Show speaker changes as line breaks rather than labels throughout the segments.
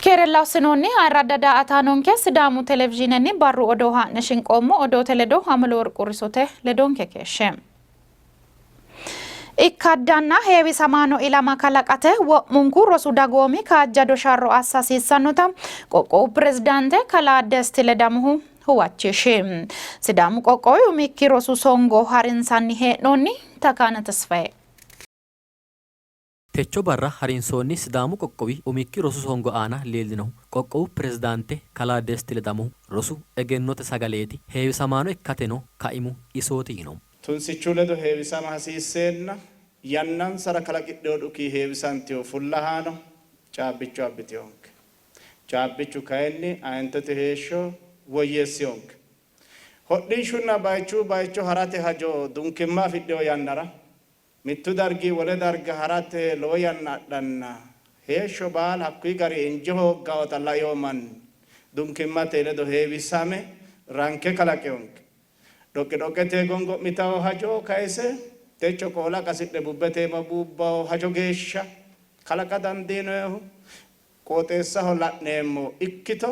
Keerella assinoonni ayirradda daa''ataanonke Sidaamu Televizhiinenni barru odoo haa'ne shinqoommo. Odoote ledo Amaloworq Urisote ledonke keeshshe. Ikkaddanna heewisamaano ilama kalaqate wo'munku rosu dagoomi kaajjado sharro assa hasiissannota qoqqowu pirezidaante kalaa Desti Ledamohu huwachishi. Sidaamu qoqqowi umikki rosu songo harinsanni hee'noonni. Takaana Tesfaye.
Techo barra harinsoonni Sidaamu qoqqowi umikki rosu songo aana leellinohu qoqqowu pirezidaante kalaa Desti Ledamohu, rosu egennote sagaleeti, heewisamaano ikkateno kaimu isooti yino.
Tunsichu ledo heewisama hasiisseenna yannansara kalaqidhino dhuki heewisantino fullahaano caabbicho abbitinonke. Caabbichu kayinni aantete heeshsho woyyeessinonke. Hodhishshunna bayichu bayicho harate hajo dunkimma afidhino yannara Mittu dargi wole darga ha'rate lowo yanna adhanna, heeshsho baala hakkuyi gari injo hooggaota laino manni dunkimmate ledo heewisame ranke kalaqinonke. Dhoqidhoqqete gongo'mitanno hajo kayise techo qoola qasidhe bubbete iima buubbanno hajo geeshsha kalaqa dandiinohu Qooxeessaho la'neemmo ikkito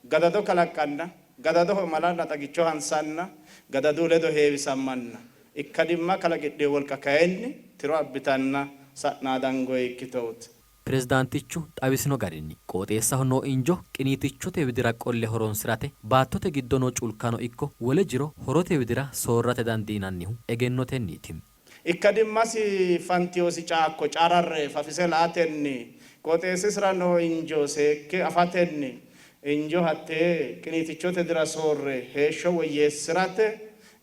gadado kalaqqanna, gadadoho malanna xagicho hansanna, gadadu ledo heewisammanna, ikkadimma kalaqidhino wolqa kayinni tiro abbitanna sa'naa dangoyi ikkitooti.
Pirezidaantichu xawisino garinni, qooxeessaho noo injo qiniitichote widira qolle horoonsi'rate baattote giddo noo culkano ikko wole jiro horote widira soorrate dandiinannihu egennotenniiti.
Ikkadimmasi fantinosi caakko cararre fafise la''atenni, qooxeessisira noo injo seekke afatenni, injo hattee qiniitichote dira soorre heeshsho woyyeessi'rate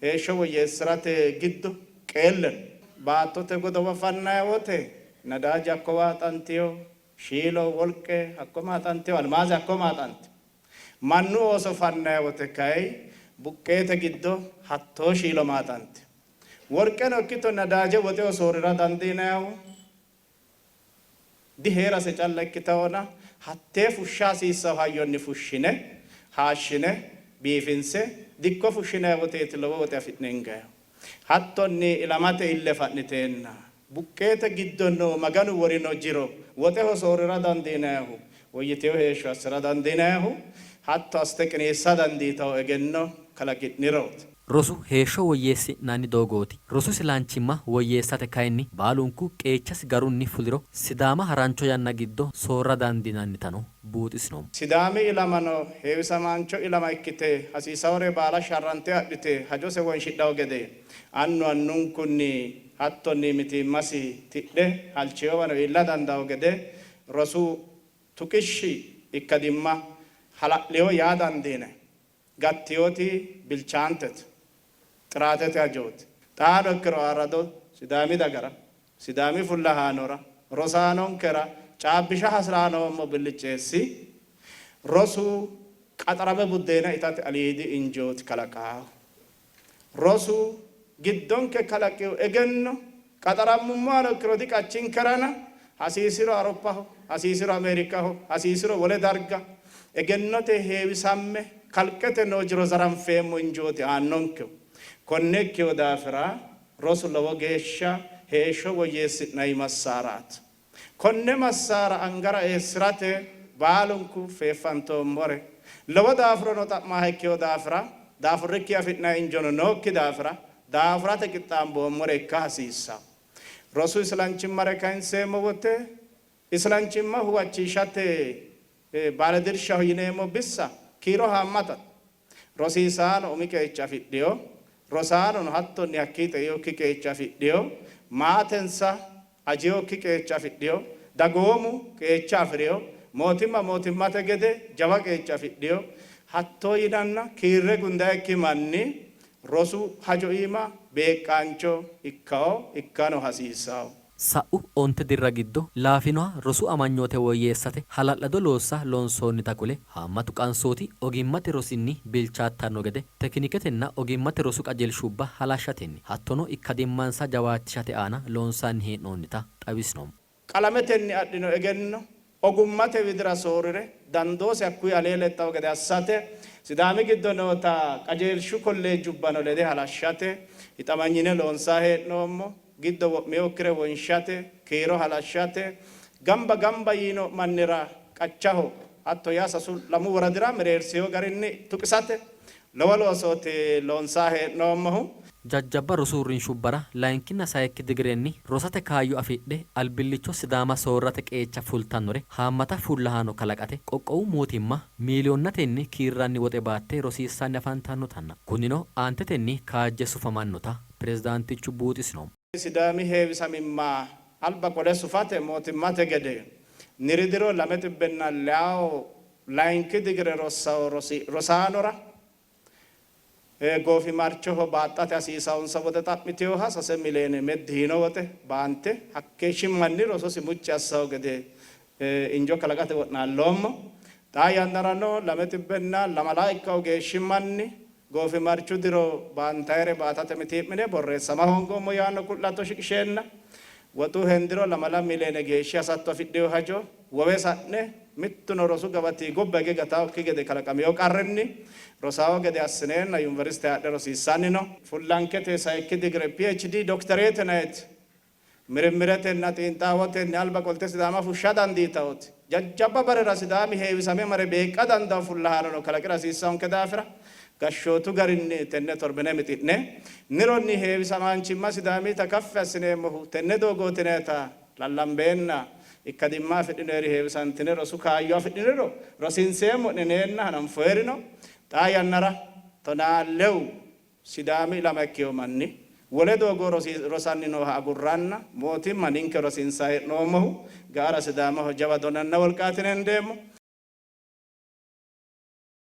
heeshsho woyyeessi'rate giddo qeelle no. Baattote godowa fannanni wote nadaaje hakko waaxantino, shiilo, wolqe, hakko maaxantino, almaaze hakko maaxantino. Mannu ooso fannanni wote kayi buqqeete giddo hattoo shiilo maaxantino. Worqeno ikkito nadaaje woxeho soorrira dandiinannihu dihee'rase calla ikkitannona hattee fushsha hasiissanno hayyonni fushshine, haashshine, biifinse dikko fushshinanni woteeti lowo woxe afi'ne hingannihu. Hattonni ilamate ille fa'niteenna buqqeete giddo noo Maganu worino jiro woxeho soorrira dandiinannihu, woyyitino heeshsho assi'ra dandiinannihu hatto assite qiniissa dandiitanno egenno kalaqi'nirooti.
Rosu heeshsho woyyeessi'nanni doogooti. Rosu silanchimma woyyeessate kayinni baalunku qeechasi garunni fuliro Sidaama harancho yanna giddo soorra dandiinannitano buuxisino.
Sidaami ilamano heewisamaancho ilama ikkite hasiisawore baala sharrante adhite hajose wonshidhawo gede annu annunkunni hattonni mitiimmasi tidhe halchinowano iilla dandawo gede rosu tuqishshi ikkadimma hala'lino yaa dandiinanni. Gattinoti bilchaantete, xiraatete hajooti. Xaano ikkiro ayirrado Sidaami dagara, Sidaami fullahaanora, rosaanonkera caabbisha hasi'ra noommo billicceessi rosu qaxarame buddeena itate aliidi injooti kalaqaahu. Rosu giddonke kalaqino egenno qaxarammummohano ikkiro diqachinkerana hasiisiro Aroppaho, hasiisiro Ameerikaho, hasiisiro wole darga egennote heewisamme kalqete noo jiro zaranfeemmo injooti aannonkehu. Konne ikkino daafira rosu lowo geeshsha heeshsho woyyeessi'nanni massaaraati. Konne massaara angara eessi'rate baalunku feeffantoommore, lowo daafurono xa'maaha ikkino daafira, daafurrikki afi'nanni injono nookki daafira, daafurate qixxaamboommore ikka hasiissanno. Rosu islanchimmare kayinseemmo wote, islanchimma huwachishate baaledirshaho yineemmo bissa kiiro haammatate. Rosiisaano umi qeecha afidhino, rosaanono hattonni hakkii xeinokki qeecha afidhino, maatensa ajinokki qeecha afidhino, dagoomu qeecha afi'rino, mootimma mootimmate gede jawa qeecha afidhino. Hatto yinanna kiirre gundannikki manni rosu hajo iima beeqqaancho ikkanno, ikkano hasiissanno.
Sa'u onte dirra giddo laafinoha rosu amanyoote woyyeessate hala'lado loossa loonsoonnita kule, haammatu qansooti ogimmate rosinni bilchaattanno gede tekiniketenna ogimmate rosu qajeelshubba halashshatenni hattono ikkadimmansa jawaachishate aana loonsanni hee'noonnita xawisino.
Qalametenni adhino egenno ogummate widira soorri're dandoosi hakkuyi alee lexxanno gede assate Sidaami giddo noota qajeelshu kolleejjubbano lede halashshate hixamanyine loonsanni hee'noommo. Giddo wo'minokkire wonshate, kiiro halashshate, gamba gamba yiino mannira qachaho Hatto yaa sasu lamu woradira mereersino garinni tuqisate lowo loosooti loonsanni hee'noommohu.
Jajjabba rosu uurrinshubbara layinkinna sayikki digirenni rosate kaayyo afidhe albillicho Sidaama soorrate qeecha fultannore haammata fullahaano kalaqate qoqqowu mootimma miiliyoonnatenni kiirranni woxe baatte rosiissanni afantannotanna kunino aantetenni kaajje sufamannota pirezidaantichu buuxisino.
Sidaami heewisamimma alba qole sufate mootimmate gede niri diro lame xibbenna leyawo layinki digire rossawo rosaanora goofimarchoho baaxxate hasiisawonsa woxe xa'mitinoha 3 miliyoone meddi yiino woxe baante hakkeeshshi manni rososi mucci assawo gede injo kalaqate wo'naalloommo. Xaa yannarano 220 ikkawo geeshshi manni goofimarchu diro baantayire baatate mitii'mine borreessama hoongoommo yaanno ku'lato shiqisheenna woxu hendiro 2 miliyoone geeshshi hasatto afidhino hajo wowe sa'ne mittuno rosu gabati gobba hige gataokki gede kalaqamino qarrinni rosawo gede assineenna yuniversite hadhe rosiissanni no. Fullankete sayikki digire PhD dokitereete nayiti mirimiretenna xiinxaawotenni alba qolte Sidaama fushsha dandiitawoti jajjabba barera Sidaami heewisame mare beeqqa dandawo fullahaanono kalaqira hasiissawonke daafira gashshootu garinni tenne torbine mixi'ne nironni heewisamaanchimma Sidaamita kaffi assineemmohu tenne doogootineta lallambeenna ikkadimma afidhinoeri heewisantine rosu kaayyo afidhiniro rosiinseemmo'ne yineenna hananfoerino xaa yannara 12 Sidaami ilama ikkino manni wole doogo rosanni nooha agurranna mootimma ninke rosiinsanni hee'noommohu ga'ara Sidaamaho jawa donanna wolqaati yine hendeemmo.